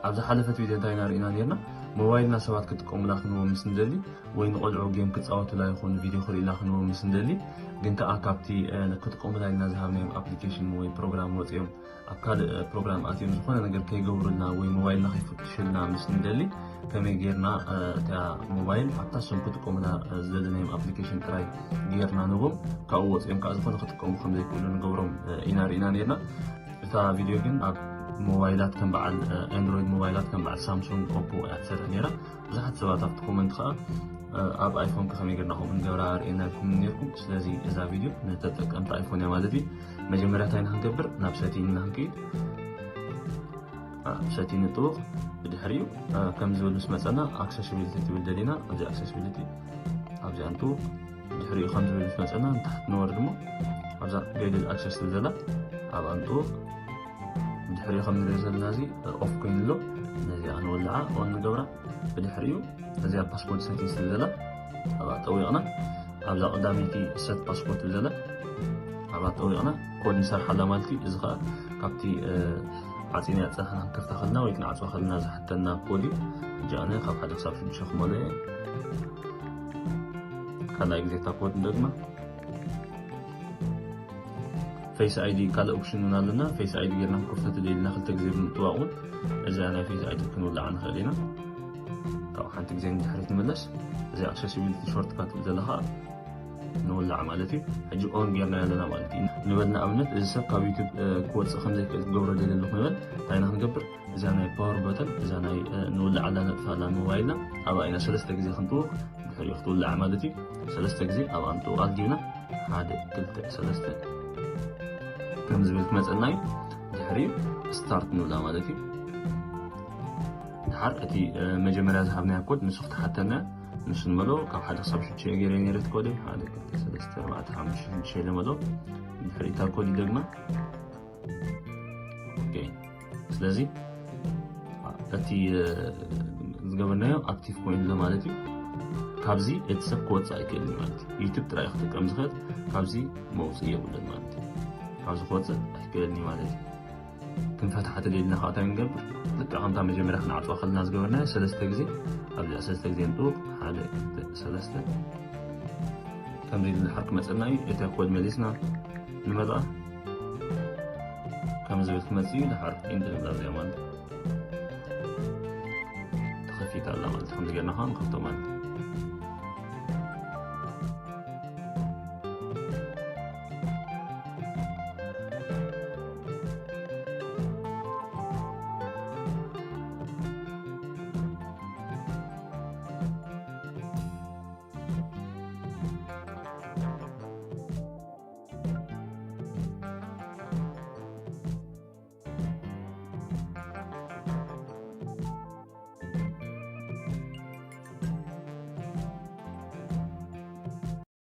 ኣብ ዝሓለፈት ቪድዮ እንታይ ኢና ርኢና ነርና? ሞባይልና ሰባት ክጥቀሙላ ክንዎም ምስ ንደሊ ወይ ንቆልዑ ጌም ክጻወቱላ ይኹን ቪድዮ ክርእዩላ ክንዎም ምስ ንደሊ፣ ግን ከኣ ካብቲ ክጥቀሙላ ኢልና ዝሃብናዮም ኣፕሊኬሽን ወይ ፕሮግራም ወጺኦም ኣብ ካልእ ፕሮግራም ኣትዮም ዝኾነ ነገር ከይገብሩልና ወይ ሞባይልና ከይፍትሹልና ምስ ንደሊ፣ ከመይ ጌርና እታ ሞባይል ኣብታ እሶም ክጥቀሙላ ዝደለናዮም ኣፕሊኬሽን ጥራይ ጌርና ንቦም ካብኡ ወጺኦም ከዓ ዝኾነ ክጥቀሙ ከም ዘይክእሉ ንገብሮም ኢና ርኢና ነርና። እታ ቪድዮ ግን ኣብ ሞባይላት ከም በዓል ኣንድሮይድ ሞባይላት ከም በዓል ሳምሱንግ፣ ኦፖ እያ ትሰርሕ ነይራ። ብዙሓት ሰባት ኣብቲ ኮመንት ከዓ ኣብ ኣይፎን ከመይ ጌርና ከምኡ ንገብራ ርእየና ኢልኩም ነርኩም። ስለዚ እዛ ቪድዮ ንተጠቀምቲ ኣይፎን እያ ማለት እዩ። መጀመርያ እንታይ ኢና ክንገብር? ናብ ሰቲንግ ኢና ክንከይድ። ኣብ ሰቲንግ ንጥውቕ። ብድሕሪኡ ከም ዝብል ምስ መፀና ኣክሰሲቢሊቲ ትብል ደሊና ኣብዚ ኣክሰሲቢሊቲ ኣብዚኣ ንጥውቕ። ድሕሪኡ ከም ዝብል ምስ መፀና ንታሕቲ ንወርድ እሞ ኣብዛ ገይድድ ኣክሰስ ትብል ዘላ ኣብኣ ንጥውቕ። ድሕሪኡ ከም ንሪኦ ዘለና እዚ ኦፍ ኮይኑ ኣሎ። ነዚኣ ንወልዓ ኦን ንገብራ። ብድሕሪኡ እዚኣ ፓስፖርት ሰቲንግስ ትብል ዘላ ኣብኣ ጠዊቕና ኣብዛ ቀዳመይቲ ሰት ፓስፖርት ትብል ዘላ ኣብኣ ጠዊቕና ኮድ ንሰርሓላ ማለት እዩ። እዚ ከዓ ካብቲ ዓፂና ያፀናሕና ክንከፍታ ከልና ወይ ክንዓፅዋ ከልና ዝሓተና ኮድ እዩ። ሕጂ ኣነ ካብ ሓደ ክሳብ ሽዱሽተ ክመልኦ እየ። ካልኣይ ግዜ እታ ኮድ ንደግማ። ፌስ ኣይዲ ካልእ ኦፕሽን እውን ኣለና። ፌስ ኣይዲ ጌርና ክንከፍቶ ተደሊና ክልተ ግዜ ብምጥዋቕ እውን እዛ ናይ ፌስ ኣይዲ ክንውልዓ ንኽእል ኢና። ካብ ሓንቲ ግዜ ንድሕሪት ንመለስ። እዚ ኣክሰሲቢሊቲ ሾርትካት ትብል ዘላ ከዓ ንውልዓ ማለት እዩ። ሕጂ ኦን ጌርና ኣለና ማለት እዩ። ንበል ንኣብነት እዚ ሰብ ካብ ዩቱብ ክወፅእ ከም ዘይክእል ክገብሮ ደሊ ኣለኹ ንበል። እንታይ ኢና ክንገብር? እዛ ናይ ፓወር በተን እዛ ናይ ንውልዓላ ነጥፋላ ሞባይልና ኣብኣ ኢና ሰለስተ ግዜ ክንጥውቕ። ድሕሪኡ ክትውልዓ ማለት እዩ። ሰለስተ ግዜ ኣብኣ ንጥውቕ ኣልጊብና ሓደ ክልተ ሰለስተ ከም ዝብል ክመፀና እዩ። ድሕሪኡ ስታርት ንብላ ማለት እዩ። ድሓር እቲ መጀመርያ ዝሃብናያ ኮድ ንሱ ክትሓተና ንሱ ንመሎ ካብ ሓደ ክሳብ ሽዱሽተ ገይረ ነይረ እቲ ኮደይ ሓደ ክልተ ሰለስተ ኣርባዕተ ሓሙሽተ ሽዱሽተ ኢለ መሎ። ድሕሪ እታ ኮድ ይደግማ። ኦኬ፣ ስለዚ እቲ ዝገበርናዮ ኣክቲቭ ኮይኑ ኣሎ ማለት እዩ። ካብዚ እቲ ሰብ ክወፅእ ኣይክእልን ማለት እዩ። ዩቱብ ጥራይ ክጥቀም ዝኽእል ካብዚ መውፅእ የብሉን ማለት እዩ። ካብዚ ክወፅእ ኣይክእልን ማለት እዩ። ክንፈትሓ ተደሊና ከዓ እንታይ ንገብር? ልክዕ ከምታ መጀመርያ ክንዓፅዋ ከለና ዝገበርናዮ ሰለስተ ግዜ ኣብዚኣ ሰለስተ ግዜ ንጥውቕ ሓደ ክልተ ሰለስተ ከምዚ ኢሉ ድሓር ክመፀና እዩ። እቲ ኮድ መሊስና ንመጣ ከም ዝብል ክመፅእ እዩ። ድሓር ኢንድ ንብላ እዚኣ ማለት ተኸፊታ ኣላ ማለት ከምዚ ጌርና ከዓ ንከፍቶ ማለት